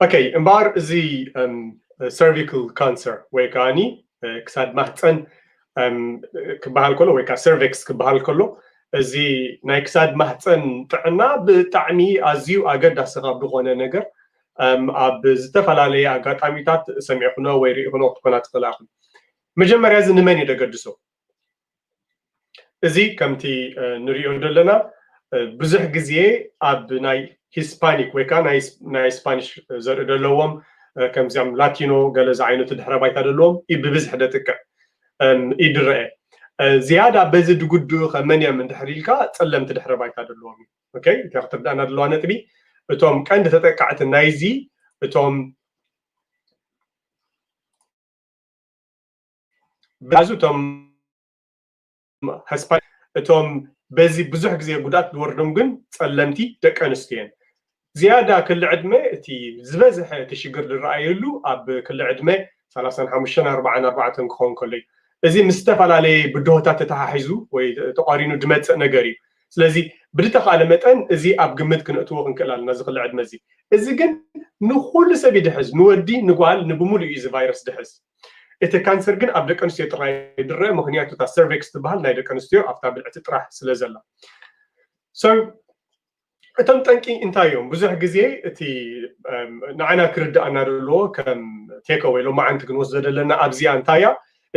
ኦኬ፣ እምበኣር እዚ cervical cancer ወይ ከዓኒ ክሳድ ማህፀን ክበሃል ከሎ ወይ ከዓ cervix ክበሃል ከሎ፣ እዚ ናይ ክሳድ ማህፀን ጥዕና ብጣዕሚ ኣዝዩ ኣገዳሲ ካብ ዝኾነ ነገር ኣብ ዝተፈላለየ ኣጋጣሚታት ሰሚዕክኖ ወይ ርኢክኖ ክትኮና ትኽእላ ኢኹም። መጀመርያ እዚ ንመን እዩ ደገድሶ? እዚ ከምቲ ንሪኦ ዘለና ብዙሕ ግዜ ኣብ ናይ ሂስፓኒክ ወይ ከዓ ናይ ስፓኒሽ ዘርኢ ዘለዎም፣ ከምዚኦም ላቲኖ ገለ ዝዓይነቱ ድሕረ ባይታ ዘለዎም እዩ ብብዝሒ ደጥቅዕ እዩ ድረአ። ዝያዳ በዚ ድጉድኡ ከ መን እዮም እንድሕር ኢልካ፣ ፀለምቲ ድሕረ ባይታ ዘለዎም እዩ። ኦኬ፣ እታ ክትርዳእና ዘለዋ ነጥቢ፣ እቶም ቀንዲ ተጠቃዕቲ ናይዚ እቶም ብሓዙ እቶም ሂስፓኒክ፣ እቶም በዚ ብዙሕ ግዜ ጉድኣት ዝወርዶም ግን ፀለምቲ ደቂ ኣንስትዮ እየን። ዝያዳ ክሊ ዕድመ፣ እቲ ዝበዝሐ እቲ ሽግር ዝረኣየሉ ኣብ ክሊ ዕድመ ሰላሳን ሓሙሽተን ኣርባዓን ኣርባዕተን ክኸውን ከሎ እዩ። እዚ ምስ ዝተፈላለየ ብድሆታት ተተሓሒዙ ወይ ተቋሪኑ ዝመፅእ ነገር እዩ። ስለዚ ብዝተኻእለ መጠን እዚ ኣብ ግምት ክነእትዎ ክንክእል ኣለና፣ እዚ ክሊ ዕድመ እዚ። እዚ ግን ንኹሉ ሰብ እዩ ድሕዝ፣ ንወዲ፣ ንጓል፣ ንብሙሉእ እዩ እዚ ቫይረስ ድሕዝ። እቲ ካንሰር ግን ኣብ ደቂ ኣንስትዮ ጥራይ ይድረእ፣ ምክንያቱ እታ ሰርቬክስ ትበሃል ናይ ደቂ ኣንስትዮ ኣብታ ብልዕቲ ጥራሕ ስለ ዘላ። So እቶም ጠንቂ እንታይ እዮም? ብዙሕ ግዜ እቲ ንዓና ክርድኣና ዘለዎ ከም ቴክኣወይ ሎማዓንቲ ክንወስዶ ዘለና ኣብዚኣ እንታይ እያ?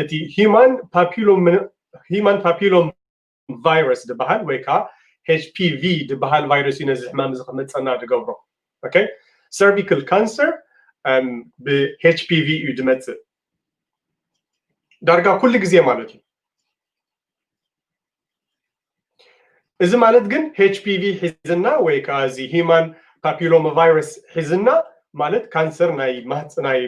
እቲ ሂማን ፓፒሎም ሂማን ፓፒሎም ቫይረስ ዝበሃል ወይ ከዓ ኤች ፒ ቪ ዝበሃል ቫይረስ እዩ ነዚ ሕማም እዚ ክመፀና ዝገብሮ። ኦኬ፣ ሰርቪካል ካንሰር ብ ኤች ፒ ቪ እዩ ዝመፅእ። ዳርጋ ኩሉ ግዜ ማለት እዩ። እዚ ማለት ግን ኤች ፒ ቪ ሒዝና ወይ ከዓ እዚ ሂማን ፓፒሎማ ቫይረስ ሒዝና ማለት ካንሰር ናይ ማህፅ ናይ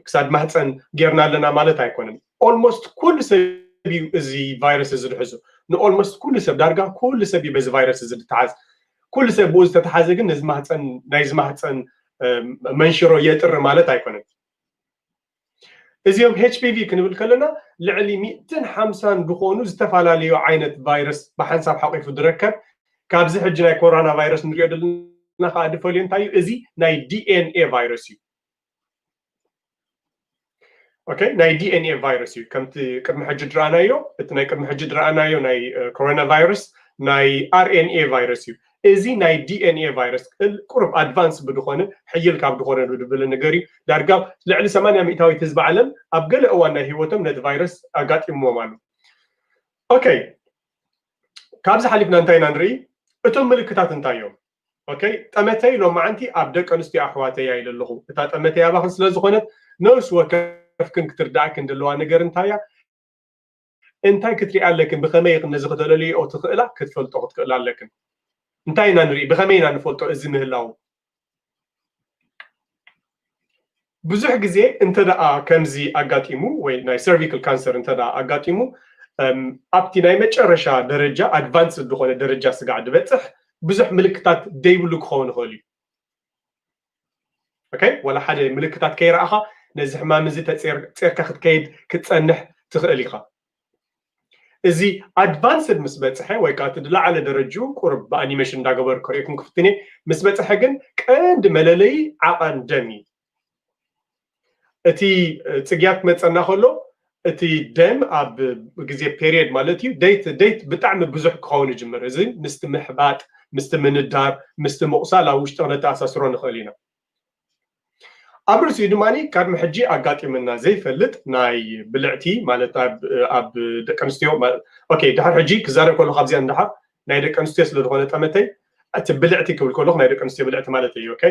ክሳድ ማህፀን ጌርና ኣለና ማለት ኣይኮነን። ኦልሞስት ኩሉ ሰብ እዩ እዚ ቫይረስ እዚ ዝሕዙ። ንኦልሞስት ኩሉ ሰብ፣ ዳርጋ ኩሉ ሰብ እዩ በዚ ቫይረስ እዚ ዝተሓዝ። ኩሉ ሰብ ብኡ ዝተተሓዘ ግን ነዚ ማህፀን ናይዚ ማህፀን መንሽሮ የጥሪ ማለት ኣይኮነን። እዚኦም ኤች ፒ ቪ ክንብል ከለና ልዕሊ ሚእትን ሓምሳን ዝኾኑ ዝተፈላለዩ ዓይነት ቫይረስ ብሓንሳብ ሓቂፉ ዝረከብ፣ ካብዚ ሕጂ ናይ ኮሮና ቫይረስ ንሪኦ ዘለና ከዓ ድፈልዮ እንታይ እዩ? እዚ ናይ ዲ ኤን ኤ ቫይረስ እዩ። ኦኬ፣ ናይ ዲ ኤን ኤ ቫይረስ እዩ። ከምቲ ቅድሚ ሕጂ ድረኣናዮ፣ እቲ ናይ ቅድሚ ሕጂ ድረኣናዮ ናይ ኮሮና ቫይረስ ናይ ኣር ኤን ኤ ቫይረስ እዩ። እዚ ናይ ዲ ኤን ኤ ቫይረስ ቁሩብ ኣድቫንስ ብድኾነ ሕይል ካብ ድኾነ ዝብል ነገር እዩ። ዳርጋ ልዕሊ ሰማንያ ሚእታዊት ህዝቢ ዓለም ኣብ ገለ እዋን ናይ ህይወቶም ነቲ ቫይረስ ኣጋጢምዎም ኣሎ። ኦኬ፣ ካብዚ ሓሊፍና እንታይ ኢና ንርኢ? እቶም ምልክታት እንታይ እዮም? ኦኬ፣ ጠመተይ ሎማዓንቲ ኣብ ደቂ ኣንስትዮ ኣሕዋተይ እያ ኢለ ኣለኹ። እታ ጠመተይ ኣባኽን ስለ ዝኾነት ነፍሲ ወከፍክን ክትርድኣክን ዘለዋ ነገር እንታይ እያ? እንታይ ክትሪኣ ኣለክን? ብኸመይ ኢኽን ነዚ ከተለልይኦ ትኽእላ? ክትፈልጦ ክትክእላ ኣለክን። እንታይ ኢና ንርኢ? ብኸመይ ኢና ንፈልጦ እዚ ምህላው? ብዙሕ ግዜ እንተ ደኣ ከምዚ ኣጋጢሙ ወይ ናይ ሰርቪካል ካንሰር እንተ ደኣ ኣጋጢሙ ኣብቲ ናይ መጨረሻ ደረጃ ኣድቫንስ ዝኾነ ደረጃ ስጋዕ ዝበፅሕ ብዙሕ ምልክታት ደይብሉ ክኸውን ይኽእል እዩ። ኦኬ፣ ወላ ሓደ ምልክታት ከይረኣኻ ነዚ ሕማም እዚ ተፀርካ ክትከይድ ክትፀንሕ ትኽእል ኢኻ። እዚ ኣድቫንስድ ምስ በፅሐ ወይ ከዓ እቲ ዝለዓለ ደረጅኡ ቁርብ ብኣኒሜሽን እንዳገበርኩ ከርእየኩም ክፍትን እየ። ምስ በፅሐ ግን ቀንዲ መለለዪ ዓቐን ደም እዩ። እቲ ፅግያት ክመፀና ከሎ እቲ ደም ኣብ ግዜ ፔሪየድ ማለት እዩ ደይት ደይት ብጣዕሚ ብዙሕ ክኸውን ይጅምር። እዚ ምስቲ ምሕባጥ፣ ምስቲ ምንዳር፣ ምስቲ ምቑሳል ኣብ ውሽጢ ክነተኣሳስሮ ንኽእል ኢና። ኣብ ርእሲኡ ድማ ቅድሚ ሕጂ ኣጋጢምና ዘይፈልጥ ናይ ብልዕቲ ማለት ኣብ ደቂ ኣንስትዮ ኦኬ፣ ድሕር ሕጂ ክዛረብ ከሎ ካብዚኣ ንድሓር ናይ ደቂ ኣንስትዮ ስለ ዝኾነ ጠመተይ እቲ ብልዕቲ ክብል ከለኹ ናይ ደቂ ኣንስትዮ ብልዕቲ ማለት እዩ። ኦኬ፣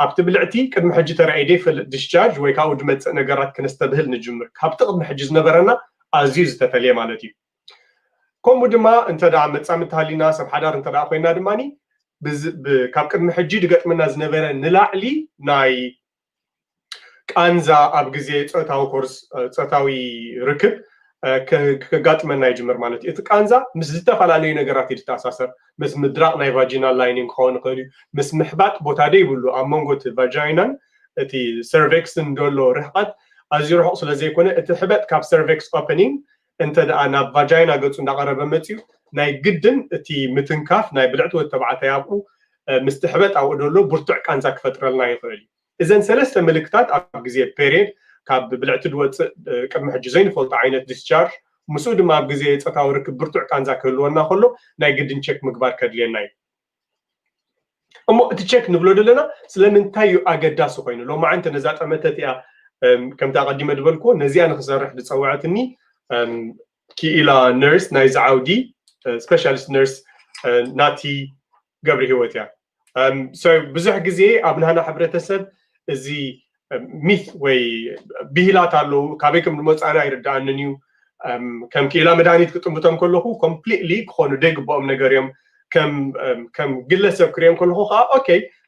ኣብቲ ብልዕቲ ቅድሚ ሕጂ ተራእዩ ዘይፈልጥ ዲስቻርጅ ወይ ካብኡ ዝመፅእ ነገራት ክነስተብህል ንጅምር። ካብቲ ቅድሚ ሕጂ ዝነበረና ኣዝዩ ዝተፈልየ ማለት እዩ። ከምኡ ድማ እንተ ደኣ መጻምድቲ ሃሊና ሰብ ሓዳር እንተ ደኣ ኮይና ድማ ካብ ቅድሚ ሕጂ ዝገጥመና ዝነበረ ንላዕሊ ናይ ቃንዛ ኣብ ግዜ ፆታዊ ኮርስ ፆታዊ ርክብ ከጋጥመና ይጅምር ማለት እዩ። እቲ ቃንዛ ምስ ዝተፈላለዩ ነገራት እዩ ዝተኣሳሰር። ምስ ምድራቕ ናይ ቫጂናል ላይኒንግ ክኸውን ይኽእል እዩ። ምስ ምሕባጥ ቦታ ደይብሉ ኣብ መንጎ እቲ ቫጃይናን እቲ ሰርቬክስን ዘሎ ርሕቐት ኣዝዩ ርሑቕ ስለ ዘይኮነ እቲ ሕበጥ ካብ ሰርቬክስ ኦፐኒንግ እንተ ደኣ ናብ ቫጃይና ገጹ እንዳቐረበ መጺኡ ናይ ግድን እቲ ምትንካፍ ናይ ብልዕቲ ወዲ ተባዕታይ ኣብኡ ምስትሕበጥ ኣብኡ ደሎ ብርቱዕ ቃንዛ ክፈጥረልና ይኽእል እዩ። እዘን ሰለስተ ምልክታት ኣብ ግዜ ፔሪየድ ካብ ብልዕቲ ዝወፅእ ቅድሚ ሕጂ ዘይንፈልጦ ዓይነት ዲስቻርጅ፣ ምስኡ ድማ ኣብ ግዜ ፆታዊ ርክብ ብርቱዕ ቃንዛ ክህልወና ከሎ ናይ ግድን ቸክ ምግባር ከድልየና እዩ። እሞ እቲ ቸክ ንብሎ ዘለና ስለምንታይ እዩ ኣገዳሲ ኮይኑ? ሎማዓንቲ ነዛ ጠመተት እያ ከምቲ ኣቐዲመ ዝበልኩዎ ነዚኣ ንክሰርሕ ዝፀወዐትኒ ክኢላ ነርስ ናይዚ ዓውዲ ስፔሻሊስት ነርስ ናቲ ገብረ ህይወት እያ። ብዙሕ ግዜ ኣብ ናህና ሕብረተሰብ እዚ ሚት ወይ ብሂላት ኣለዉ፣ ካበይ ከም ዝመፅኣና ኣይርድኣንን እዩ። ከም ክኢላ መድሃኒት ክጥምቶም ከለኹ ኮምፕሊትሊ ክኾኑ ዘይግብኦም ነገር እዮም። ከም ግለሰብ ክሪኦም ከለኹ ከዓ ኦኬ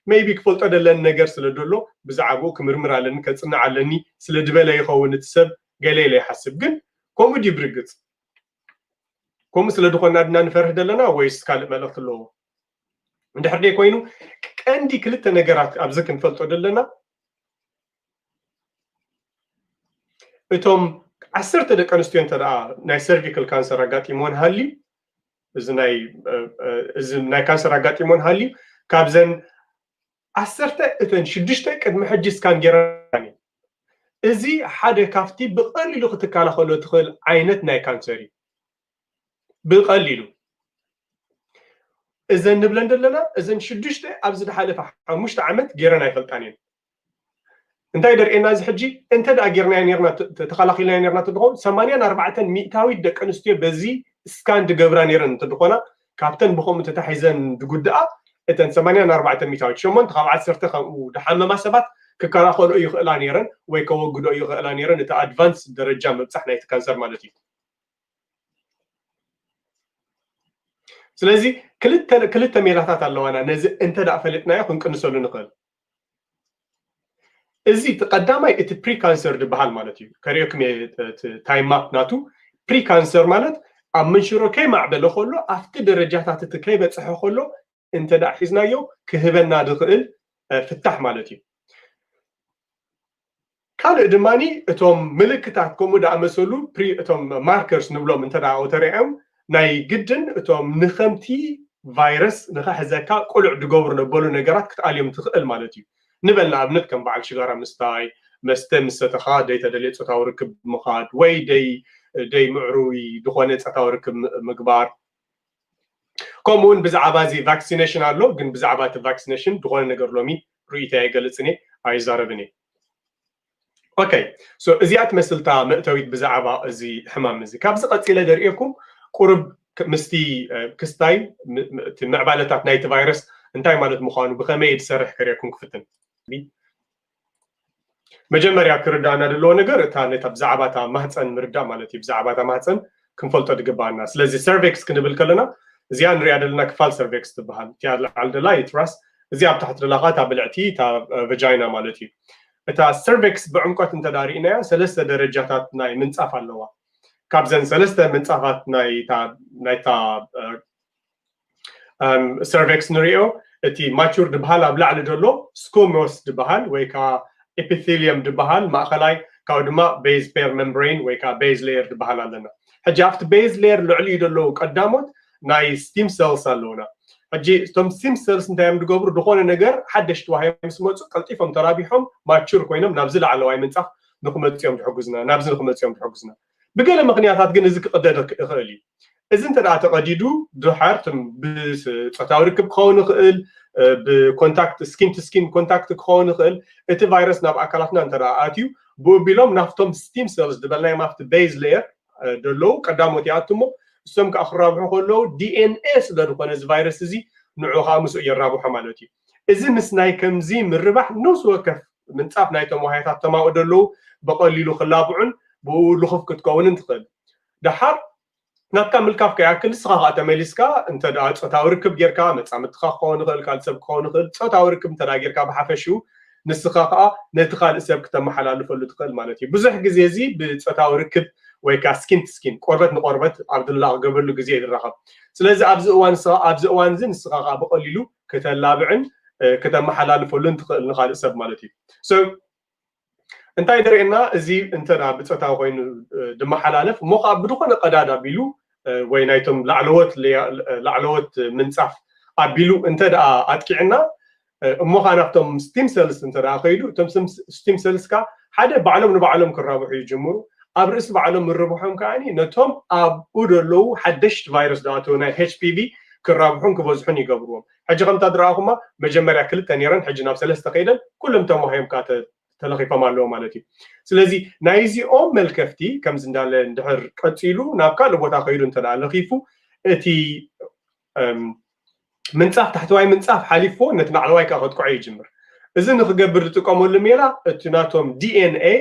ሜይቢ ክፈልጦ ደለኒ ነገር ስለ ደሎ ብዛዕባኡ ክምርምር ኣለኒ፣ ከፅንዕ ኣለኒ ስለ ዝበለ ይኸውን እቲ ሰብ ገለ ኢለ ይሓስብ። ግን ከምኡ ድዩ ብርግፅ? ከምኡ ስለ ዝኾንና ድና ንፈርህ ደለና ወይስ ካልእ መልእኽቲ ኣለዎ? እንድሕር ደይ ኮይኑ ቀንዲ ክልተ ነገራት ኣብዚ ክንፈልጦ ደለና። እቶም ዓሰርተ ደቂ ኣንስትዮ እንተ ደኣ ናይ ሰርቪካል ካንሰር ኣጋጢሞን ሃልዩ፣ እዚ ናይ ካንሰር ኣጋጢሞን ሃልዩ፣ ካብዘን ዓሰርተ እተን ሽዱሽተ ቅድሚ ሕጂ ስካን ጌረን። እዚ ሓደ ካብቲ ብቐሊሉ ክትከላኸሎ ትኽእል ዓይነት ናይ ካንሰር እዩ። ብቐሊሉ እዘን ንብለን ዘለና እዘን ሽዱሽተ ኣብዚ ዝሓለፈ ሓሙሽተ ዓመት ጌረን ኣይፈልጣን እየን። እንታይ ደርእየና እዚ ሕጂ? እንተ ደኣ ጌርናዮ ኔርና ተኸላኺልናዮ ኔርና ተድኾን ሰማንያን ኣርባዕተን ሚእታዊት ደቂ ኣንስትዮ በዚ ስካን ድገብራ ኔረን እንተድኾና ካብተን ብኸምኡ ተታሒዘን ድጉድኣ እተን ሰማንያን ኣርባዕተን ሚእታዊት ሸሞንተ ካብ ዓሰርተ ከምኡ ድሓመማ ሰባት ክከላኸልኦ ይኽእላ ኔረን ወይ ከወግድኦ ይኽእላ ኔረን እቲ ኣድቫንስ ደረጃ ምብፃሕ ናይቲ ካንሰር ማለት እዩ። ስለዚ ክልተ ሜላታት ኣለዋና ነዚ እንተ ደኣ ፈለጥናዮ ክንቅንሰሉ ንኽእል። እዚ እቲ ቀዳማይ እቲ ፕሪካንሰር ዝበሃል ማለት እዩ። ከርእየኩም ታይም ማፕ ናቱ። ፕሪካንሰር ማለት ኣብ መንሽሮ ከይማዕበለ ከሎ ኣብቲ ደረጃታት እቲ ከይበፅሐ ከሎ እንተ ደኣ ሒዝናዮ ክህበና ዝኽእል ፍታሕ ማለት እዩ። ካልእ ድማ እቶም ምልክታት ከምኡ ደኣ መሰሉ እቶም ማርከርስ ንብሎም እንተ ደኣ ተሪኦም ናይ ግድን እቶም ንኸምቲ ቫይረስ ንኸሕዘካ ቅሉዕ ድገብሩ ነበሉ ነገራት ክትኣልዮም ትኽእል ማለት እዩ። ንበል ንኣብነት ከም በዓል ሽጋራ ምስታይ፣ መስተ ምስ ሰተኻ ደይተደልየ ፆታዊ ርክብ ምኻድ ወይ ደይ ደይ ምዕሩይ ዝኾነ ፆታዊ ርክብ ምግባር። ከምኡ እውን ብዛዕባ እዚ ቫክሲኔሽን ኣሎ፣ ግን ብዛዕባ እቲ ቫክሲኔሽን ዝኾነ ነገር ሎሚ ርእይቶ ኣይገልፅን እየ፣ ኣይዛረብን እየ። ኦኬ፣ እዚኣ ትመስልታ መእተዊት ብዛዕባ እዚ ሕማም እዚ። ካብዚ ቀፂለ ደርእየኩም ቁሩብ ምስቲ ክስታይ ምዕባለታት ናይቲ ቫይረስ እንታይ ማለት ምዃኑ ብኸመይ ዝሰርሕ ከርእየኩም ክፍትን። መጀመርያ ክርዳእና ዘለዎ ነገር እታ ነታ ብዛዕባ እታ ማህፀን ምርዳእ ማለት እዩ። ብዛዕባ እታ ማህፀን ክንፈልጦ ዝግባኣና። ስለዚ ሰርቬክስ ክንብል ከለና እዚኣ ንሪኣ ዘለና ክፋል ሰርቬክስ ትበሃል። እቲኣ ላዕሊ ደላ ዩትራስ፣ እዚኣ ኣብ ታሕቲ ደላ ከዓ እታ ብልዕቲ እታ ቨጃይና ማለት እዩ። እታ ሰርቬክስ ብዕምቆት እንተ ሪእናያ ሰለስተ ደረጃታት ናይ ምንፃፍ ኣለዋ። ካብዘን ሰለስተ ምንፃፋት ናይታ ሰርቬክስ ንሪኦ እቲ ማቹር ዝበሃል ኣብ ላዕሊ ዘሎ ስኮሞስ ዝበሃል ወይ ከዓ ኤፒቴሊየም ዝበሃል ማእኸላይ ካብኡ ድማ ቤዝ ፔር ሜምብሬን ወይ ከዓ ቤዝ ሌየር ዝበሃል ኣለና። ሕጂ ኣብቲ ቤዝ ሌየር ልዕሊኡ ዘለዉ ቀዳሞት ናይ ስቲም ሰልስ ኣለውና። ሕጂ እቶም ስቲም ሰልስ እንታይ እዮም ዝገብሩ? ዝኾነ ነገር ሓደሽቲ ዋህዮም ምስ መፁ ቀልጢፎም ተራቢሖም ማቹር ኮይኖም ናብዚ ላዕለዋይ ምንፃፍ ንክመፅኦም ዝሕግዙና፣ ናብዚ ንክመፅኦም ዝሕግዙና። ብገለ ምክንያታት ግን እዚ ክቅደድ ይኽእል እዩ። እዚ እንተ ደኣ ተቐዲዱ ድሓር ብፆታዊ ርክብ ክኸውን ይኽእል፣ ብኮንታክት ስኪን ቱ ስኪን ኮንታክት ክኸውን ይኽእል። እቲ ቫይረስ ናብ ኣካላትና እንተ ደኣ ኣትዩ ብኡ ቢሎም ናብቶም ስቲም ሰልስ ዝበልናዮም ኣብቲ ቤዝ ሌየር ደለዉ ቀዳሞት ይኣቱ እሞ እሶም ከዓ ክራብሑ ከለዉ ዲኤንኤ ስለ ዝኾነ እዚ ቫይረስ እዚ ንዑ ከዓ ምስኡ የራብሖ ማለት እዩ። እዚ ምስ ናይ ከምዚ ምርባሕ ነብሲ ወከፍ ምንፃፍ ናይቶም ዋህያታት ተማኡ ደለዉ ብቐሊሉ ክላብዑን ብኡ ልኹፍ ክትከውንን ትኽእል። ደሓር ናትካ ምልካፍ ከይኣክል ንስኻ ከዓ ተመሊስካ እንተ ደኣ ፆታዊ ርክብ ጌርካ መፃምድትኻ ክኸውን ይኽእል፣ ካልእ ሰብ ክኸውን ይኽእል። ፆታዊ ርክብ እንተ ደኣ ጌርካ ብሓፈሽኡ ንስኻ ከዓ ነቲ ካልእ ሰብ ክተመሓላልፈሉ ትኽእል ማለት እዩ። ብዙሕ ግዜ እዚ ብፆታዊ ርክብ ወይ ከዓ ስኪን ቱ ስኪን ቆርበት ንቆርበት ኣብ ዝላገበሉ ግዜ እዩ ዝራኸብ። ስለዚ ኣብዚ እዋን ንስኻ ኣብዚ እዋን እዚ ንስኻ ከዓ ብቐሊሉ ክተላብዕን ክተመሓላልፈሉን ትኽእል ንካልእ ሰብ ማለት እዩ። እንታይ ደርእየና? እዚ እንተ ብፆታዊ ኮይኑ ድመሓላለፍ እሞ ከዓ ብዝኾነ ቀዳድ ኣቢሉ ወይ ናይቶም ላዕለዎት ላዕለዎት ምንፃፍ ኣቢሉ እንተ ደኣ ኣጥቂዕና፣ እሞ ኸዓ ናብቶም ስቲም ሰልስ እንተ ደኣ ከይዱ፣ እቶም ስቲም ሰልስካ ሓደ ባዕሎም ንባዕሎም ክራብሑ ይጅምሩ። ኣብ ርእሲ ባዕሎም ምርብሖም ከዓኒ ነቶም ኣብኡ ዘለዉ ሓደሽቲ ቫይረስ ዝኣተዉ ናይ ኤች ፒ ቪ ክራብሑን ክበዝሑን ይገብርዎም። ሕጂ ከምታ ዝረኣኹማ መጀመርያ ክልተ ነይረን፣ ሕጂ ናብ ሰለስተ ከይደን ኩሎም ተማሂዮም ከዓ ተለኺፎም ኣለዉ ማለት እዩ። ስለዚ ናይዚኦም መልከፍቲ ከምዚ እንዳለ እንድሕር ቀፂሉ ናብ ካልእ ቦታ ከይዱ እንተ ደኣ ለኺፉ እቲ ምንፃፍ ታሕተዋይ ምንፃፍ ሓሊፍዎ ነቲ ላዕለዋይ ከዓ ከጥቅዖ ይጅምር። እዚ ንክገብር ዝጥቀመሉ ሜላ እቲ ናቶም ዲ ኤን ኤ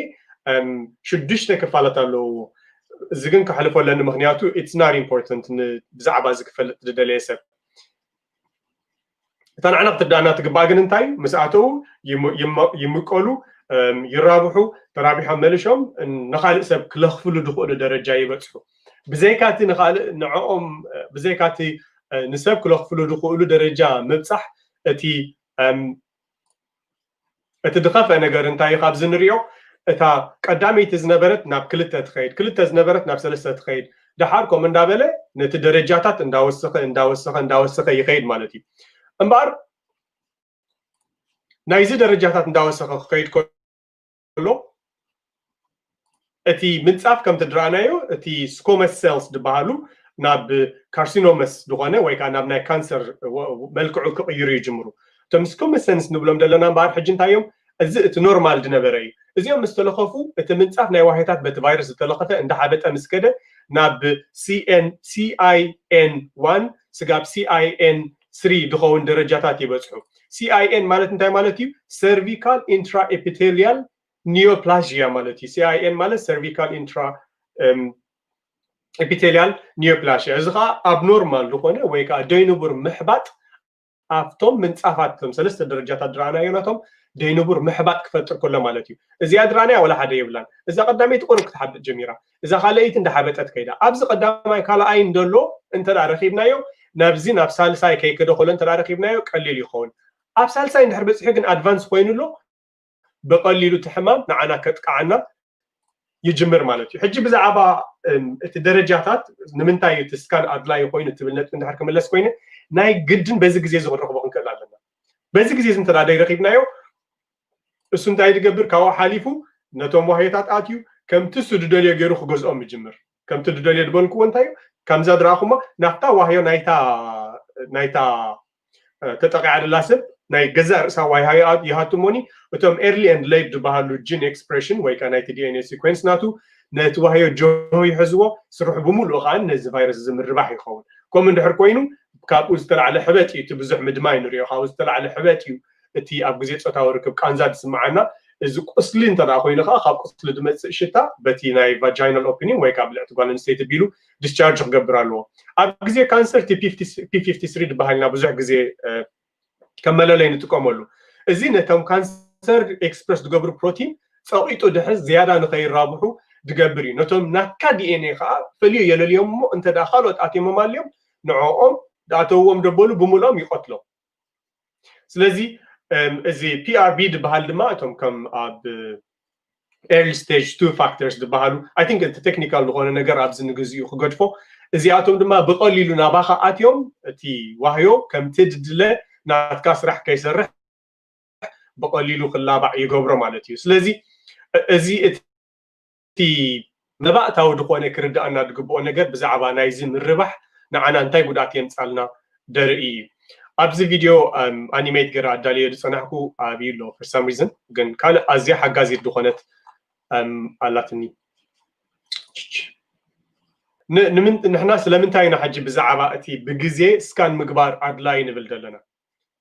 ሽዱሽተ ክፋላት ኣለውዎ። እዚ ግን ከሕልፎ ኣለኒ፣ ምክንያቱ it's not important ብዛዕባ እዚ ክፈልጥ ዝደለየ ሰብ። እታ ንዓና ክትዳና ትግባእ ግን እንታይ እዩ? ምስ ኣተዉ ይምቀሉ፣ ይራብሑ፣ ተራቢሖም መሊሾም ንካልእ ሰብ ክለኽፍሉ ዝኽእሉ ደረጃ ይበፅሑ። ብዘይካቲ ንካልእ ንዕኦም ብዘይካቲ ንሰብ ክለኽፍሉ ዝኽእሉ ደረጃ ምብፃሕ እቲ እቲ ዝኸፍአ ነገር እንታይ እዩ? ካብዚ ንሪኦ እታ ቀዳመይቲ ዝነበረት ናብ ክልተ ትኸይድ፣ ክልተ ዝነበረት ናብ ሰለስተ ትኸይድ፣ ደሓር ከምኡ እንዳበለ ነቲ ደረጃታት እንዳወሰኸ እንዳወሰኸ እንዳወሰኸ ይኸይድ ማለት እዩ። እምበኣር ናይዚ ደረጃታት እንዳወሰኸ ክኸይድ ከሎ እቲ ምንፃፍ ከምቲ ድረኣናዮ እቲ ስኮመስ ሴልስ ዝበሃሉ ናብ ካርሲኖመስ ዝኾነ ወይ ከዓ ናብ ናይ ካንሰር መልክዑ ክቕይሩ ይጅምሩ። እቶም ስኮመስ ሴልስ ንብሎም ዘለና እምበኣር ሕጂ እንታይ እዮም? እዚ እቲ ኖርማል ዝነበረ እዩ። እዚኦም ምስ ተለኸፉ እቲ ምንፃፍ ናይ ዋህዮታት በቲ ቫይረስ ዝተለኸፈ እንዳሓበጠ ምስ ከደ ናብ ሲኤን ሲኣይኤን ዋን ስጋብ ሲኣይኤን ስሪ ዝኸውን ደረጃታት ይበፅሑ። ሲኣይኤን ማለት እንታይ ማለት እዩ? ሰርቪካል ኢንትራኤፒቴሊያል ኒዮፕላዥያ ማለት እዩ። ሲኣይኤን ማለት ሰርቪካል ኢንትራ ኤፒቴሊያል ኒዮፕላሽያ። እዚ ከዓ ኣብኖርማል ዝኾነ ወይ ከዓ ደይንቡር ምሕባጥ ኣብቶም ምንፃፋት እቶም ሰለስተ ደረጃታት ዝረኣናዮ ናቶም ደይንቡር ምሕባጥ ክፈጥር ከሎ ማለት እዩ። እዚኣ ዝረኣናያ ወላ ሓደ የብላን። እዛ ቀዳመይቲ ቁሩብ ክትሓብጥ ጀሚራ፣ እዛ ካልኣይቲ እንዳሓበጠት ከይዳ። ኣብዚ ቀዳማይ ካልኣይ እንደሎ እንተ ደኣ ረኺብናዮ ናብዚ ናብ ሳልሳይ ከይከደ ከሎ እንተ ደኣ ረኺብናዮ ቀሊል ይኸውን። ኣብ ሳልሳይ እንድሕር በፂሑ ግን ኣድቫንስ ኮይኑ ኣሎ ብቐሊሉ እቲ ሕማም ንዓና ከጥቅዓና ይጅምር ማለት እዩ። ሕጂ ብዛዕባ እቲ ደረጃታት ንምንታይ እቲ ስካን ኣድላዪ ኮይኑ ትብል ነጥቢ እንድሕር ክምለስ ኮይነ ናይ ግድን በዚ ግዜ እዚ ክንረኽቦ ክንክእል ኣለና። በዚ ግዜ እዚ እንተ ደኣ ደይረኺብናዮ እሱ እንታይ ዝገብር? ካብኡ ሓሊፉ ነቶም ዋህዮታት ኣትዩ ከምቲ እሱ ዝደልዮ ገይሩ ክገዝኦም ይጅምር። ከምቲ ዝደልዮ ዝበልክዎ እንታይ እዩ? ከምዛ ዝረኣኹሞ ናብታ ዋህዮ ናይታ ናይታ ተጠቂዓ ደላ ሰብ ናይ ገዛእ ርእሳ ዋህዮ ይሃቱ እሞኒ እቶም ኤርሊ ኤንድ ሌት ዝበሃሉ ጂን ኤክስፕሬሽን ወይ ከዓ ናይቲ ዲ ኤን ኤ ሲኮንስ ናቱ ነቲ ዋህዮ ጆሆ ይሕዝዎ፣ ስርሑ ብምሉኡ ከዓ ነዚ ቫይረስ እዚ ምርባሕ ይኸውን። ከምኡ እንድሕር ኮይኑ ካብኡ ዝተላዕለ ሕበጥ እዩ፣ እቲ ብዙሕ ምድማይ ንሪኦ፣ ካብኡ ዝተላዕለ ሕበጥ እዩ እቲ ኣብ ግዜ ጾታዊ ርክብ ቃንዛ ዝስምዓና። እዚ ቁስሊ እንተ ደኣ ኮይኑ ከዓ ካብ ቁስሊ ዝመፅእ ሽታ በቲ ናይ ቫጃይናል ኦፕኒንግ ወይ ከዓ ብልዕቲ ጓል ኣንስተይቲ ቢሉ ዲስቻርጅ ክገብር ኣለዎ። ኣብ ግዜ ካንሰር እቲ ፒ ፊፍቲ ስሪ ዝበሃል ኢና ብዙሕ ግዜ ከም መለለይ ንጥቀመሉ። እዚ ነቶም ካንሰር ኤክስፕረስ ዝገብሩ ፕሮቲን ፀቒጡ ድሕር ዝያዳ ንኸይራብሑ ዝገብር እዩ። ነቶም ናትካ ዲ ኤን ኤ ከዓ ፈልዮ የለልዮም እሞ እንተ ደኣ ካልኦት ኣትዮም ኣማልዮም ንዕኦም ዝኣተውዎም ደበሉ ብምልኦም ይቐትሎም። ስለዚ እዚ ፒ ኣር ቢ ዝበሃል ድማ እቶም ከም ኣብ ኤርሊ ስቴጅ ቱ ፋክተርስ ዝበሃሉ ኣይ ቲንክ እቲ ቴክኒካል ዝኾነ ነገር ኣብዚ ንግዚኡ ክገድፎ፣ እዚኣቶም ድማ ብቐሊሉ ናባኻ ኣትዮም እቲ ዋህዮ ከምቲ ድድለ ናትካ ስራሕ ከይሰርሕ ብቐሊሉ ክላባዕ ይገብሮ ማለት እዩ። ስለዚ እዚ እቲ መባእታዊ ዝኾነ ክርድኣና ዝግብኦ ነገር ብዛዕባ ናይዚ ምርባሕ ንዓና እንታይ ጉድኣት የምፃልና ደርኢ እዩ። ኣብዚ ቪድዮ ኣኒሜት ገይረ ኣዳልዮ ዝፀናሕኩ ኣብዩ ኣሎ for some reason፣ ግን ካልእ ኣዝያ ሓጋዚት ዝኾነት ኣላትኒ። ንሕና ስለምንታይ ኢና ሕጂ ብዛዕባ እቲ ብግዜ ስካን ምግባር ኣድላይ ንብል ዘለና?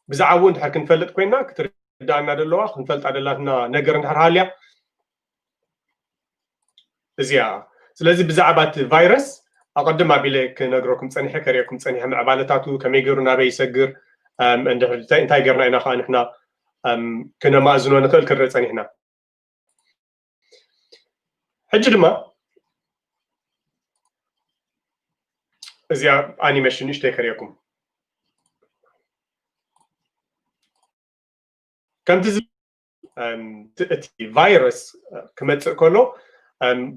ብዛዕባኡ እንድሕር ክንፈልጥ ኮይና ክትርድኣና ደለዋ ክንፈልጣ ደላትና ነገር እንድሕር ሃልያ እዚኣ። ስለዚ ብዛዕባ እቲ ቫይረስ ኣቐድም ኣቢለ ክነግረኩም ፀኒሐ፣ ከርእየኩም ፀኒሐ፣ ምዕባለታቱ ከመይ ገይሩ ናበይ ይሰግር፣ እንታይ ገርና ኢና ከዓ ንሕና ክነማእዝኖ ንኽእል ክንርኢ ፀኒሕና። ሕጂ ድማ እዚኣ ኣኒሜሽን ንእሽተይ ከርእየኩም። ከምቲ እቲ ቫይረስ ክመፅእ ከሎ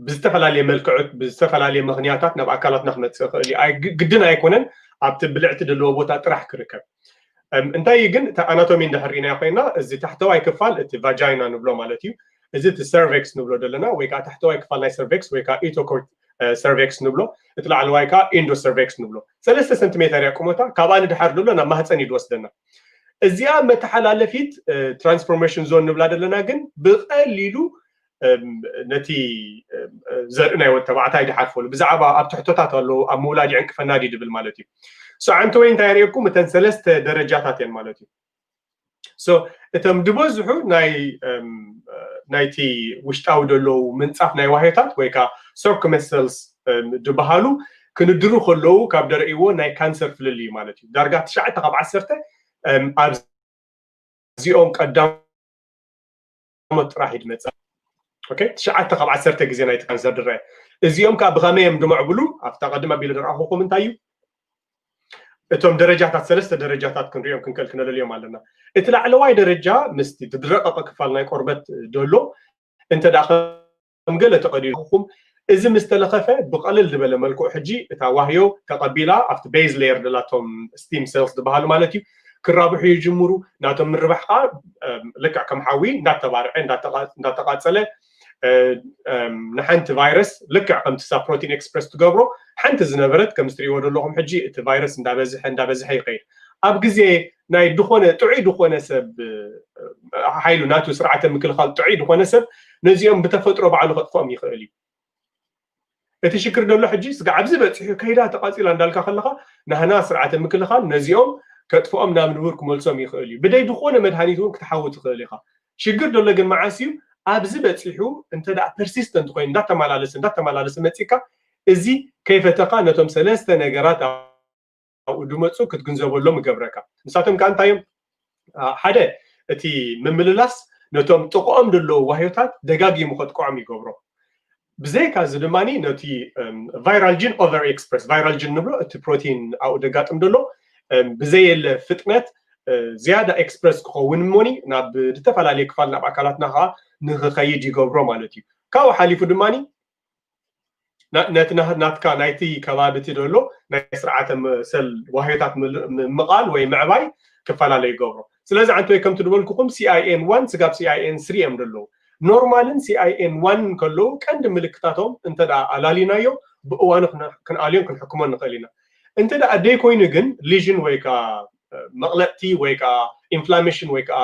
ብዝተፈላለየ መልክዑት ብዝተፈላለየ ምክንያታት ናብ ኣካላትና ክመፅእ ይኽእል እዩ። ግድን ኣይኮነን ኣብቲ ብልዕቲ ዘለዎ ቦታ ጥራሕ ክርከብ። እንታይ ግን ኣናቶሚ እንድሕር ርኢናዮ ኮይና፣ እዚ ታሕተዋይ ክፋል እቲ ቫጃይና ንብሎ ማለት እዩ። እዚ እቲ ሰርቬክስ ንብሎ ዘለና ወይ ከዓ ታሕተዋይ ክፋል ናይ ሰርቬክስ ወይ ከዓ ኢቶኮርት ሰርቬክስ ንብሎ፣ እቲ ላዕለዋይ ከዓ ኢንዶ ሰርቬክስ ንብሎ። ሰለስተ ሰንቲሜተር እያ ቁመታ። ካብኣ ንድሓር ዘሎ ናብ ማህፀን እዩ ዝወስደና። እዚኣ መተሓላለፊት ትራንስፎርሜሽን ዞን ንብላ ዘለና ግን ብቐሊሉ ነቲ ዘርኢ ናይ ወዲ ተባዕታይ ድሓልፈሉ ብዛዕባ ኣብ ትሕቶታት ኣለዉ ኣብ ምውላድ ይዕንቅፈና ድዩ ድብል ማለት እዩ። ዓንተ ወይ እንታይ የርእየኩም? እተን ሰለስተ ደረጃታት እየን ማለት እዩ። እቶም ዝበዝሑ ናይ ናይቲ ውሽጣዊ ዘለዉ ምንፃፍ ናይ ዋህዮታት ወይ ከዓ ሰርኩመሰልስ ዝበሃሉ ክንድሩ ከለዉ ካብ ደርእይዎ ናይ ካንሰር ፍልልዩ ማለት እዩ። ዳርጋ ትሽዓተ ካብ ዓሰርተ ኣብዚኦም ቀዳሞት ጥራሕ እዩ ድመፅእ። ትሽዓተ ካብ ዓሰርተ ግዜ ናይቲ ካንሰር ድረአ። እዚኦም ከዓ ብኸመይ እዮም ድመዕብሉ? ኣብታ ቀድም ኣቢለ ደርኣኹኹም እንታይ እዩ? እቶም ደረጃታት ሰለስተ ደረጃታት ክንሪኦም ክንከል ክነለልዮም ኣለና። እቲ ላዕለዋይ ደረጃ ምስቲ ዝረቀቀ ክፋል ናይ ቆርበት ደሎ እንተ ደኣ ከም ገለ ተቐዲድኩም እዚ ምስ ተለኸፈ ብቐልል ዝበለ መልክዑ ሕጂ እታ ዋህዮ ተቐቢላ ኣብቲ ቤዝ ሌየር ደላቶም ስቲም ሴልስ ዝበሃሉ ማለት እዩ ክራብሑ ይጅምሩ። ናቶም ምርባሕ ከዓ ልክዕ ከም ሓዊ እንዳተባርዐ እንዳተቃፀለ ንሓንቲ ቫይረስ ልክዕ ከምቲ ሳ ፕሮቲን ኤክስፕረስ ትገብሮ ሓንቲ ዝነበረት ከም ዝትሪእዎ ዘለኹም ሕጂ እቲ ቫይረስ እንዳበዝሐ እንዳበዝሐ ይኸይድ። ኣብ ግዜ ናይ ድኾነ ጥዑይ ድኾነ ሰብ ሓይሉ ናቱ ስርዓተ ምክልኻል ጥዑይ ድኾነ ሰብ ነዚኦም ብተፈጥሮ ባዕሉ ከጥፍኦም ይኽእል እዩ። እቲ ሽግር ዘሎ ሕጂ ስጋዕ ኣብዚ በፂሑ ከይዳ ተቃፂላ እንዳልካ ከለካ ናህና ስርዓተ ምክልኻል ነዚኦም ከጥፍኦም ናብ ንቡር ክመልሶም ይኽእል እዩ። ብደይ ድኾነ መድሃኒት እውን ክትሓዊ ትኽእል ኢኻ። ሽግር ዘሎ ግን መዓስ እዩ? ኣብዚ በፂሑ እንተ ደኣ ፐርሲስተንት ኮይኑ እንዳተመላለሰ እንዳተመላለሰ መፂካ እዚ ከይፈተኻ ነቶም ሰለስተ ነገራት ኣብኡ ድመፁ ክትግንዘበሎም ይገብረካ። ንሳቶም ከዓ እንታይ እዮም? ሓደ እቲ ምምልላስ ነቶም ጥቕኦም ዘለዉ ዋህዮታት ደጋጊሙ ከጥቅዖም ይገብሮ። ብዘይካ እዚ ድማ ነቲ ቫይራል ጂን ኦቨር ኤክስፕረስ ቫይራል ጂን ንብሎ እቲ ፕሮቲን ኣብኡ ደጋጥም ዘሎ ብዘየለ ፍጥነት ዝያዳ ኤክስፕረስ ክኸውን እሞኒ ናብ ዝተፈላለዩ ክፋል ናብ ኣካላትና ከዓ ንክኸይድ ይገብሮ ማለት እዩ። ካብኡ ሓሊፉ ድማ ነቲ ናትካ ናይቲ ከባቢ እቲ ዘሎ ናይ ስርዓተ ሰል ዋህዮታት ምምቓል ወይ ምዕባይ ክፈላለ ይገብሮ። ስለዚ ዓንተ ወይ ከምቲ ዝበልኩኹም ሲኣይኤን ዋን ስጋብ ሲኣይኤን ስሪ እዮም ዘለዉ። ኖርማልን ሲኣይኤን ዋን ከለዉ ቀንዲ ምልክታቶም እንተ ኣላሊናዮ ብእዋኑ ክንኣልዮን ክንሕክሞን ንኽእል ኢና። እንተ ደኣ ደይ ኮይኑ ግን ሊዥን ወይ ከዓ መቕለጥቲ ወይ ከዓ ኢንፍላሜሽን ወይ ከዓ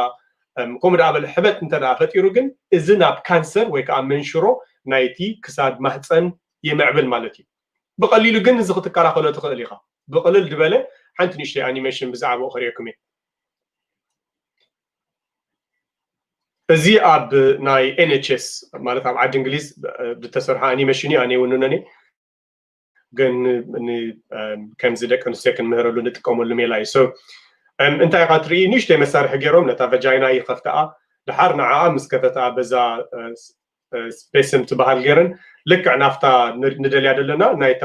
ከምኡ ደኣ በለ ሕበጥ እንተ ደኣ ፈጢሩ ግን እዚ ናብ ካንሰር ወይ ከዓ መንሽሮ ናይቲ ክሳድ ማህፀን የምዕብል ማለት እዩ። ብቐሊሉ ግን እዚ ክትከላኸሎ ትኽእል ኢኻ። ብቕልል ዝበለ ሓንቲ ንእሽተይ ኣኒሜሽን ብዛዕባኡ ከርእየኩም እየ። እዚ ኣብ ናይ ኤንኤችኤስ ማለት ኣብ ዓዲ እንግሊዝ ዝተሰርሐ ኣኒሜሽን እዩ። ኣነ ይውንነኒ ግን ከምዚ ደቂ ኣንስትዮ ክንምህረሉ ንጥቀመሉ ሜላ እዩ። እንታይ ኢኻ ትርኢ? ንእሽተይ መሳርሒ ገይሮም ነታ ቨጃይና ይኸፍትኣ። ድሓር ንዓኣ ምስ ከፈትኣ በዛ ስፔስም ትበሃል ገይረን ልክዕ ናፍታ ንደልያ ዘለና ናይታ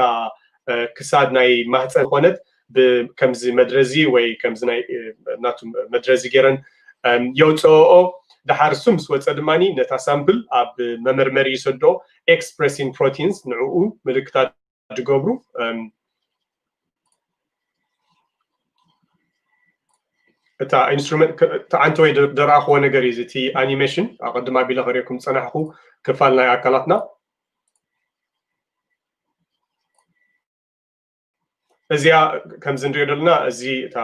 ክሳድ ናይ ማህፀን ዝኾነት ከምዚ መድረዚ ወይ ከምዚ ናይ ናቱ መድረዚ ገይረን የውፅኦኦ። ድሓር እሱ ምስ ወፀ ድማ ነታ ሳምፕል ኣብ መመርመሪ ይሰዶ ኤክስፕረሲን ፕሮቲንስ ንዕኡ ምልክታት ዝገብሩ እታ ኢንስትሩመንት ተዓንተ ወይ ደረኣኽዎ ነገር እዩ። እቲ ኣኒሜሽን ኣቐድም ኣቢለ ከሪኦኩም ዝፀናሕኩ ክፋል ናይ ኣካላትና እዚኣ ከምዚ ንሪኦ ዘለና እዚ እታ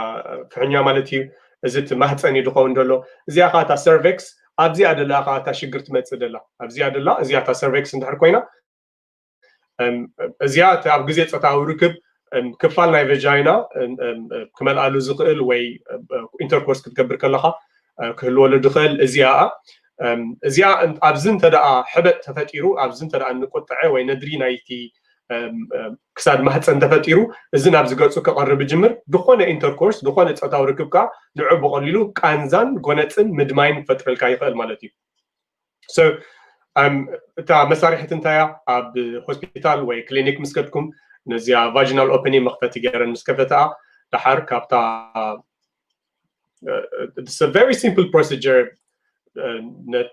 ፍሕኛ ማለት እዩ። እዚ እቲ ማህፀን እዩ ዝኸውን ዘሎ። እዚኣ ከዓ እታ ሰርቬክስ ኣብዚኣ ደላ ከዓ እታ ሽግር ትመፅእ ደላ ኣብዚኣ ደላ እዚኣ እታ ሰርቬክስ እንድሕር ኮይና እዚኣ እቲ ኣብ ግዜ ፆታዊ ርክብ ክፋል ናይ ቨጃይና ክመልኣሉ ዝኽእል ወይ ኢንተርኮርስ ክትገብር ከለካ ክህልወሉ ዝኽእል እዚኣ እዚኣ ኣብዚ እንተ ደኣ ሕበጥ ተፈጢሩ ኣብዚ እንተ ደኣ እንቁጥዐ ወይ ነድሪ ናይቲ ክሳድ ማህፀን ተፈጢሩ እዚ ናብ ዝገፁ ክቐርብ ይጅምር። ዝኾነ ኢንተርኮርስ ዝኾነ ፆታዊ ርክብ ከዓ ንዑ ብቐሊሉ ቃንዛን ጎነፅን ምድማይን ክፈጥረልካ ይኽእል ማለት እዩ። እታ መሳርሒት እንታይ እያ? ኣብ ሆስፒታል ወይ ክሊኒክ ምስ ከድኩም ነዚኣ ቫጂናል ኦፐኒንግ መኽፈቲ ገይረን ምስ ከፈትኣ ደሓር ካብታ very simple procedure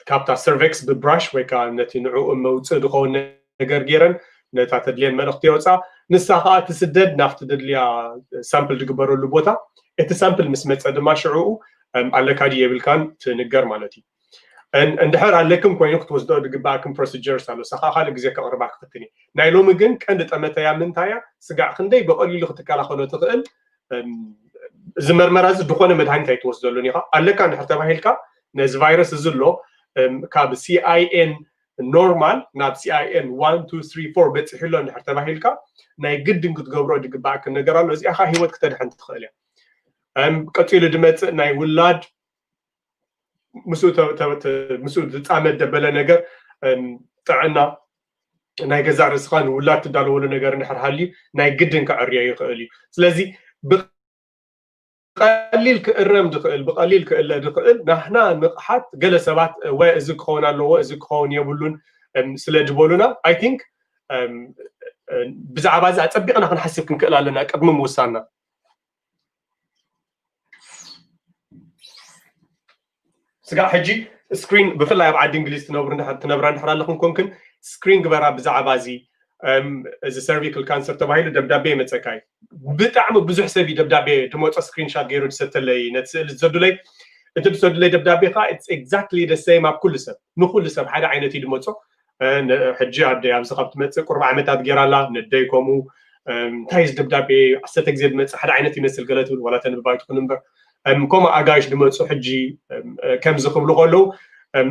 ካብታ ሰርቬክስ ብብራሽ ወይ ከዓ ነቲ ንዕኡ መውፅእ ዝኸውን ነገር ገይረን ነታ ተድልየን መልእኽቲ የውፅኣ። ንሳ ከዓ ትስደድ ናብቲ ደድልያ ሳምፕል ዝግበረሉ ቦታ። እቲ ሳምፕል ምስ መፀ ድማ ሽዕኡ ኣለካ ድዩ የብልካን ትንገር ማለት እዩ። እንድሕር ኣለክን ኮይኑ ክትወስዶ ዝግበኣክን ፕሮሲጀርስ ኣሎ። ንሳ ከዓ ካልእ ግዜ ከቕርባ ክፍትን እየ። ናይ ሎሚ ግን ቀንዲ ጠመተያ ምንታይ እያ? ስጋዕ ክንደይ ብቐሊሉ ክትከላኸሎ ትኽእል እዚ መርመራ እዚ ዝኾነ መድሃኒት ኣይትወስደሉን ኢኻ። ኣለካ እንድሕር ተባሂልካ ነዚ ቫይረስ እዚ ኣሎ ካብ ሲኣይኤን ኖርማል ናብ ሲኣይኤን ዋን ቱ ስሪ ፎር በፂሑ ኣሎ እንድሕር ተባሂልካ ናይ ግድን ክትገብሮ ዝግበኣክን ነገር ኣሎ። እዚኣ ከዓ ህይወት ክተድሕን ትኽእል እያ። ቀፂሉ ዝመፅእ ናይ ውላድ ምስኡ ዝፃመድ ደበለ ነገር ጥዕና ናይ ገዛእ ርእስኻ ንውላድ ትዳለወሉ ነገር እንድሕር ሃልዩ ናይ ግድን ከዕርዮ ይኽእል እዩ። ስለዚ ብቐሊል ክእረም ዝኽእል ብቐሊል ክእለ ዝኽእል ናህና ንቕሓት ገለ ሰባት ወ እዚ ክኸውን ኣለዎ እዚ ክኸውን የብሉን ስለ ዝበሉና ኣይ ቲንክ ብዛዕባ እዚ ኣፀቢቕና ክንሓስብ ክንክእል ኣለና ቅድሚ ምውሳንና። ስጋዕ ሕጂ ስክሪን ብፍላይ ኣብ ዓዲ እንግሊዝ ትነብሩ ትነብራ እንድሕር ኣለኹም ኮንክን ስክሪን ግበራ ብዛዕባ እዚ እዚ ሰርቪካል ካንሰር ተባሂሉ ደብዳቤ ይመፀካ እዩ። ብጣዕሚ ብዙሕ ሰብ እዩ ደብዳቤ ድመፆ ስክሪንሻት ገይሩ ዝሰተለይ ነቲ ስእሊ ዝሰዱለይ እቲ ዝሰዱለይ ደብዳቤ ከዓ ኤግዛክትሊ ደ ሰም ኣብ ኩሉ ሰብ ንኩሉ ሰብ ሓደ ዓይነት እዩ ድመፆ። ሕጂ ኣደ ኣብዚ ካብ ትመፅእ ቁርብ ዓመታት ገይራ ኣላ ነደይ ከምኡ እንታይ እዚ ደብዳቤ ዓሰርተ ግዜ ድመፅእ ሓደ ዓይነት ይመስል ገለ ትብል ዋላ ተንብባ ኣይትኹን እምበር ከምኡ ኣጋይሽ ድመፁ ሕጂ ከምዚ ክብሉ ከለዉ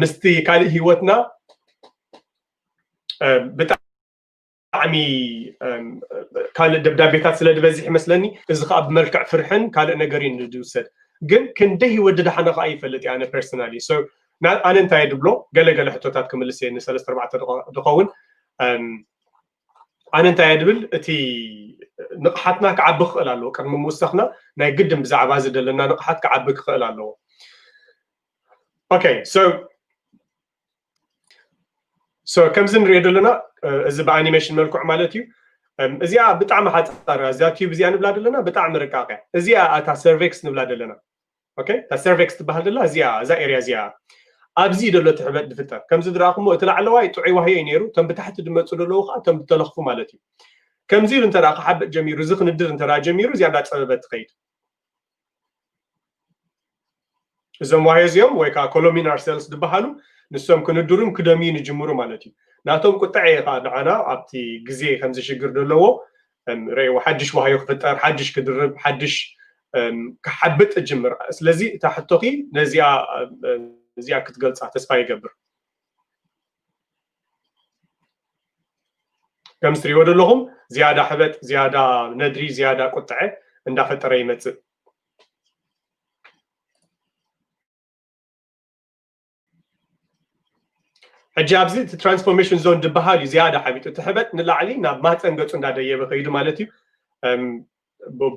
ምስቲ ካልእ ህይወትና ብጣዕሚ ካልእ ደብዳቤታት ስለ ዝበዝሕ ይመስለኒ እዚ ከዓ ብመልክዕ ፍርሕን ካልእ ነገር እዩ ዝውሰድ ግን ክንደይ ህይወት ድዳሓነ ከዓ ይፈልጥ እየ ኣነ ፐርሰናሊ ኣነ እንታይ ድብሎ ገለገለ ሕቶታት ክምልስ እየ ንሰለስተ ኣርባዕተ ዝኸውን ኣነ እንታይ እየ ድብል እቲ ንቕሓትና ክዓቢ ክኽእል ኣለዎ ቅድሚ ምውሳኽና ናይ ግድን ብዛዕባ እዚ ዘለና ንቕሓት ክዓቢ ክኽእል ኣለዎ okay so so ከምዚ ንሪኦ ዘለና እዚ ብኣኒሜሽን መልክዑ ማለት እዩ እዚኣ ብጣዕሚ ሓፃር እዚኣ ቲዩብ እዚኣ ንብላ ዘለና ብጣዕሚ ርቃቅ እያ እዚኣ ኣታ ሰርቬክስ ንብላ ዘለና okay እታ ሰርቬክስ ትበሃል ዘላ እዚኣ እዛ ኤርያ እዚኣ ኣብዚ ዘሎ ትሕበጥ ዝፍጠር ከምዚ ዝረኣኹሞ እቲ ላዕለዋይ ጥዑይ ዋህዮ እዩ ነይሩ እቶም ብታሕቲ ድመፁ ዘለዉ ከዓ እቶም ዝተለኽፉ ማለት እዩ ከምዚ ኢሉ እንተ ክሓብጥ ጀሚሩ እዚ ክንድር እንተ ጀሚሩ እዚኣ እንዳፀበበት ትኸይድ እዞም ዋህዮ እዚኦም ወይ ከዓ ኮሎሚናር ሴልስ ዝበሃሉ ንሶም ክንድሩን ክደምዩ ንጅምሩ ማለት እዩ ናቶም ቁጥዐ እዩ ከዓ ንዓና ኣብቲ ግዜ ከምዚ ሽግር ዘለዎ ረእዎ ሓድሽ ዋህዮ ክፍጠር ሓድሽ ክድርብ ሓድሽ ክሓብጥ እጅምር ስለዚ እታ ሕቶኺ ነዚኣ እዚኣ ክትገልፃ ተስፋ ይገብር ከም ትሪእዎ ዘለኹም ዝያዳ ሕበጥ ዝያዳ ነድሪ ዝያዳ ቁጥዐ እንዳፈጠረ ይመፅእ ሕጂ ኣብዚ እቲ ትራንስፎርሜሽን ዞን ዝበሃል እዩ ዝያዳ ሓቢጡ እቲ ሕበጥ ንላዕሊ ናብ ማህፀን ገፁ እንዳደየበ ከይዱ ማለት እዩ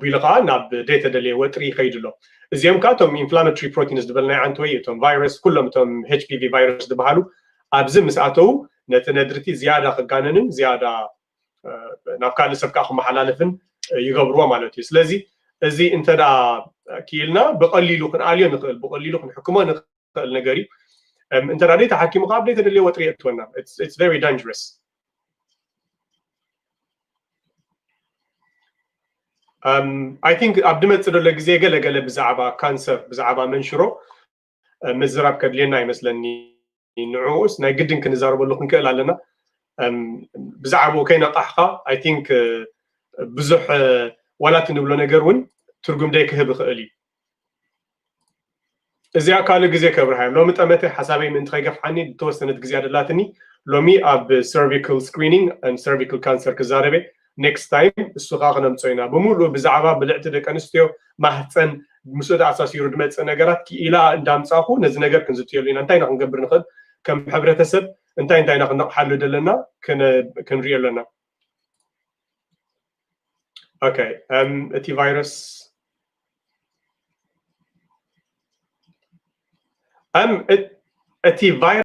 ቢሉ ከዓ ናብ ዘይተደለየ ወጥሪ ይኸይዱ ኣሎ እዚኦም ከዓ እቶም ኢንፍላማቶሪ ፕሮቲንስ ዝበልናዮ ዓንተወይ እቶም ቫይረስ ኩሎም እቶም ኤች ፒ ቪ ቫይረስ ዝበሃሉ ኣብዚ ምስ ኣተዉ ነቲ ነድርቲ ዝያዳ ክጋነንን ዝያዳ ናብ ካልእ ሰብ ከዓ ክመሓላለፍን ይገብርዎ ማለት እዩ ስለዚ እዚ እንተ ክኢልና ብቀሊሉ ክንኣልዮ ንኽእል ብቀሊሉ ክንሕክሞ ንኽእል ነገር እዩ እንተ ደይ ተሓኪሙ ከዓ ኣብ ዘይተደልየ ወጥሪ የእትወና very dangerous I think ኣብ ድመፅእ ዘሎ ግዜ ገለገለ ብዛዕባ ካንሰር ብዛዕባ መንሽሮ ምዝራብ ከድልየና ይመስለኒ ንዕኡስ ናይ ግድን ክንዛረበሉ ክንክእል ኣለና ብዛዕባኡ ከይነቃሕካ I think ብዙሕ ዋላ እቲ ንብሎ ነገር እውን ትርጉም ደይ ክህብ ይኽእል እዩ እዚኣ ካልእ ግዜ ከብርሃ ሎሚ ጠመተ ሓሳበይ ምእንቲ ከይገፍሓኒ ዝተወሰነት ግዜ ኣደላትኒ ሎሚ ኣብ cervical screening cervical cancer ክዛረበ next time እሱ ከዓ ክነምፅኦ ኢና ብምሉእ ብዛዕባ ብልዕቲ ደቂ ኣንስትዮ ማህፀን ምስኡ ተኣሳሲሩ ዝመፅእ ነገራት ክኢላ እንዳምፃኹ ነዚ ነገር ክንዝትየሉ ኢና እንታይ ኢና ክንገብር ንኽእል ከም ሕብረተሰብ እንታይ እንታይ ኢና ክንነቕሓሉ ዘለና ክንሪኦ ኣለና okay እቲ ቫይረስ እቲ ቫይረስ